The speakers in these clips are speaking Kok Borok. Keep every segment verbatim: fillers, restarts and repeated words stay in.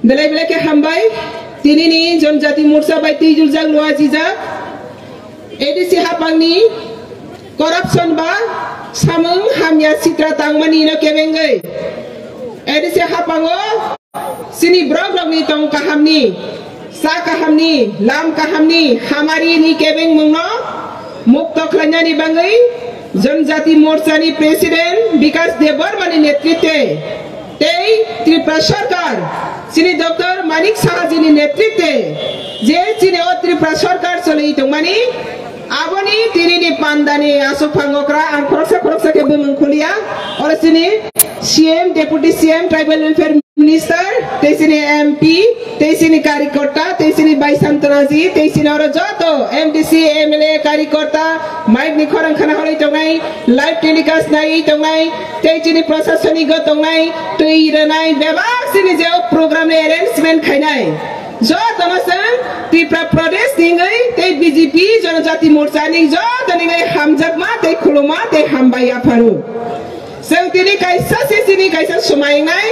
Belai belai khe hambai, tinini Janjati Morcha bai twijuljak luajijak A D C hapangni corruption ba samung hamya sitra tangmani no kebengwi A D C hapango chini borok rokni tong kahamni, cha kahamni, lam kahamni, hamari ni kebengmung no mukto khlainani bangwi Janjati Morcha ni President Bikas Debbarma ni netritwe tei Tripura Sarkar, chini Doctor Manik Saha ji ni netritwe je chini o Tripura Sarkar choli tongmani, aboni tinini pandani aswk phango kra ang khoroksa khoroksa khe bumung khuliya, oro chini C M, Deputy C M, Tribal Welfare Minister, tei chini M P, tei chini karikota, tei chini Bai Santana ji, tei chini oro joto M D C, M L A, karikota, mic ni khorang khana horwi tongnai, live telecast naiwi tongnai, tei chini prosasonik o tongnai, twi rwnai, bebak chini je o program ni arrangement khainai. Jotono chwng Tripura Pradesh ni wngwi tei B J P Janajati Morcha ni joto ni wngwi hamjakma tei khuluma tei hambai yapharo. Chwng tini kaisa se chini kaisa swmai wngnai,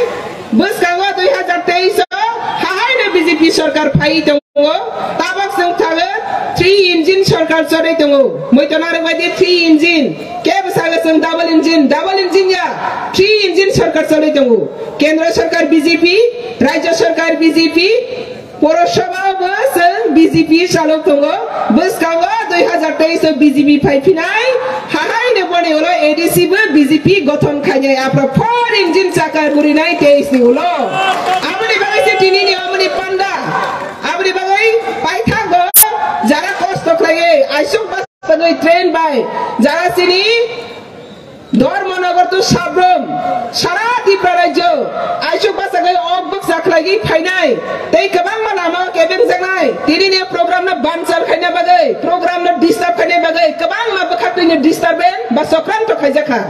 bwskango dui hazar teis o hahaino B J P sarkar phaiwi tongo, tabok chwng thango three engine sarkar chorwi tongo, muitu narwk bai di three engine, kebo sago chwng double engine, double engine ya, three engine sarkar chorwi tongo, kendro sarkar B J P, rajya sarkar B J P, Poroshobha bo chwng B J P chalok tongo, bwskango dui hazar teis o B J P phai phinai, hahaino boni ulo A D C bo B J P gothon khainai, aphro four engine chakar gurinai teis ni ulo. Aboni bagwi se tini ni omoni panda, aboni bagwi paithago jara kosto khlaiwi aisuk bwskanwi train bai jara chini Dharmanagar to Sabram, sara Tripura rajyo, aisuk bwsagwi ok bwkcha khlaigwi phainai, tei kwbangma lama o kebengjaknai, tini ni program no banchal khaina bagwi, program no disturb khaina bagwi, kwbangma bwkha twi ni disturbance ba sokranto khaijakha.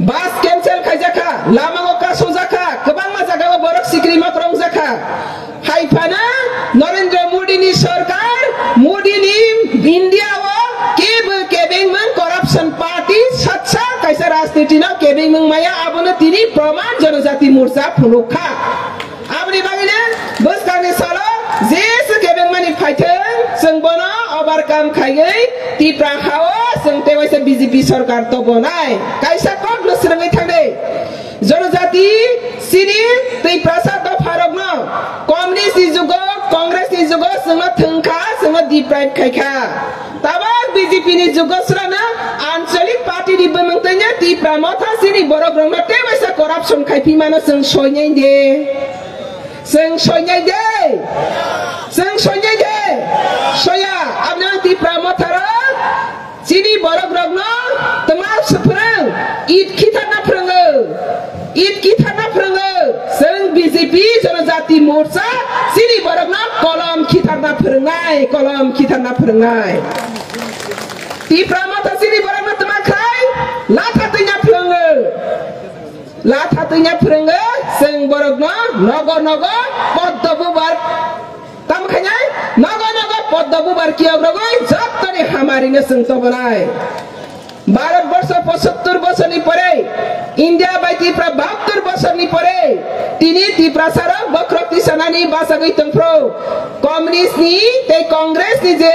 Bus cancel khaijakha, lama o kasojakha, kwbangma jaga o borok sikri mok rongjakha. Hai phano Narendra Modi ni sarkar, Modi ni India o kebo kebengmung corruption party, satsa kaisa rajniti no kebengmung maya, abono tini proman Janajati Morcha phunuk kha. Aboni bagwino bwskangni salo jesa kebengmani phaithwng, chwng bono overcome khaiwi Tipra hao chwng tewaisa B J P sarkar tobonai. Kaisa kokno swrwngwi thangdi. Janajati chini Tiprasa dopharokno communist ni jugo, Congress ni jugo chwngno thwngkha, chwngno deprive khaikha. Tabok B J P ni jugo srano anchalik party ni bumung twino Tipra motha chini borok rokno tewaisa corruption khai phimano chwng soinai de. Chwng soinai de. Chwng soinai de. Soya, abno Tipra motha rok. Chini borok rokno twma swphrwng, it khitharna phrwngo, it khitharna phrwngo, chwng B J P Janajati Morcha chini borokno kolom khitharna phrwngnai, kolom khitharna phrwngnai. Tipra motha chini borokno twma khai, latha twina phrwngo. Latha twina phrwngo, chwng borokno nogo nogo poddo bubar. Tamo khainai, nogo nogo poddo bubar kiyok rogwi jottoni hamarino chwng tobonai. Bharat borsho pochattor bochorni pore, India bai Tripura bahattor bochorni pore, tini Tiprasarok bokhorok tisanani bachagwi tongphru. Communist ni tei Congress ni je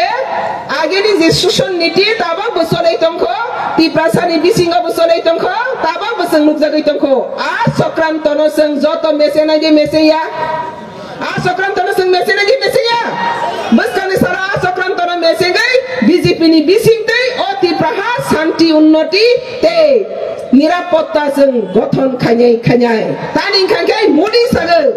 agini je sushon niti tabok bo cholwi tongkho, Tiprasani bisingo bo cholwi tongkho, tabok bo chwng nukjagwi tongkho. A sokrantono chwng joto mese nai de mese ya. A sokrantono chwng mese nai de mese ya. Bwskangni salo a sokrantono mesengwi B J P ni bising tei o Tipraha shanti unnoti tei nirapotta chwng gothon khainai khainai. Tani wngkha khe Modi sago.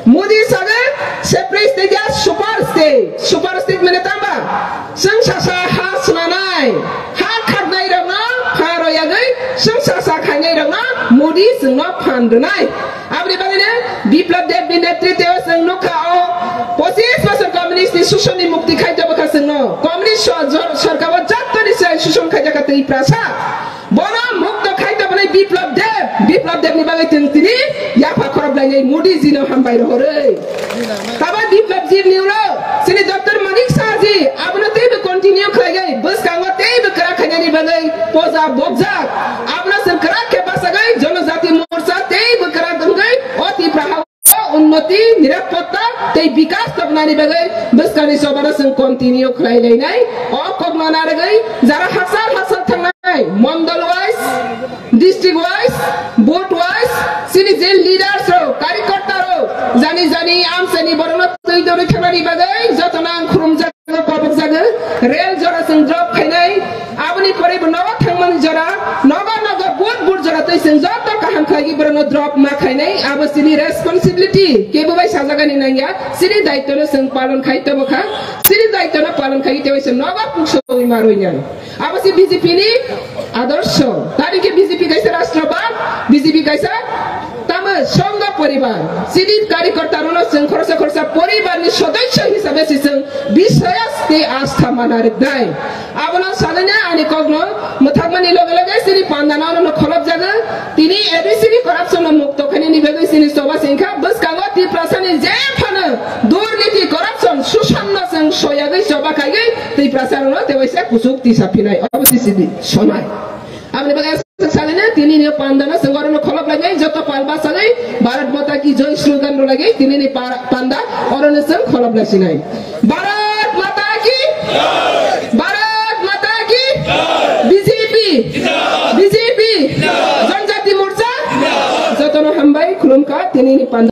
Modi sago, separate state ya super state. Super state mane tamba? Chwng sasa ha swnanai, ha khaknai rokno phan royagwi, chwng sasa khainai rokno Modi chwngno phan rwnai. Aboni bagwino Biplab Deb ni netritwe o chwng nukha o pochis bosor communist ni sushon ni mukti khai tobokha chwngno. Communist so-, jor-, sorkar o jatto ni se sushon khaijak kha Tiprasa. Bono mukto khai tobonai Biplab Deb, Biplab Deb ni bagwi chwng tini yapha khorok lainai Modi ji no hambai rohorwi. Tabo Biplab ji ni ulo chini Doctor Manik Saha ji abono teibo continue khlaigwi bwskango teibo kwrak khainani bagwi poja bokjak. Abono chwng kwrak khe bachagwi Janajati Morcha teibo kwrak wngwi o Tipra ha Moti, nirapotta tei bikas toknani bagwi bwskangni chobano chwng continue khlai lainai. O kokno narwgwi jara haksal haksal thangnai, mondol wise, district wise, booth wise, chini je leaders rok, karyakarta rok, jani jani amchaini borokno twi dorwi thangnani bagwi jotono ang khulumjago, kobokjago. Rel jora chwng drop khainai, aboni pore bo nogo thangmani jora, nogo nogo booth booth jora twi chwng joto kaham khlaigwi borokno drop ma khainai, abo chini responsibility, kebo bai sajagani nangya, chini daitwno chwng palon khai tobokha, chini daitwno palon khai tei waisa nogo pungsawi ma roinai. Abo se B J P ni adorsho. Tari ke B J P kaisa rashtrobad, B J P kaisa tamo songho poribar. Chini karyakarta rokno chwng khoroksa khoroksa poribar ni sodosyo hisabe se chwng biswas tei astha mana rwknai. Abono salina ani kokno mwthangmani loge loge chini pandano ano kholopjago. Tini A D C ni corruption no mukto khainani bagwi chini choba se wngkha bwskango Tiprasa ni je phano durniti corruption susanno chwng soyagwi choba khaigwi Tiprasa rokno tewaisa kuchuk tisa phinai obo se chini somai. Aboni bagwi salina tini ni pandano chwng orono kholop lainai joto pal bachagwi Bharat Mata Ki Jai slogan rw lagwi tini ni pa-, panda orono chwng kholop laisinai. Bharat Mata Ki Bharat Mata Ki B J P B J P Janjati Morcha jotono hambai khulumkha tini ni panda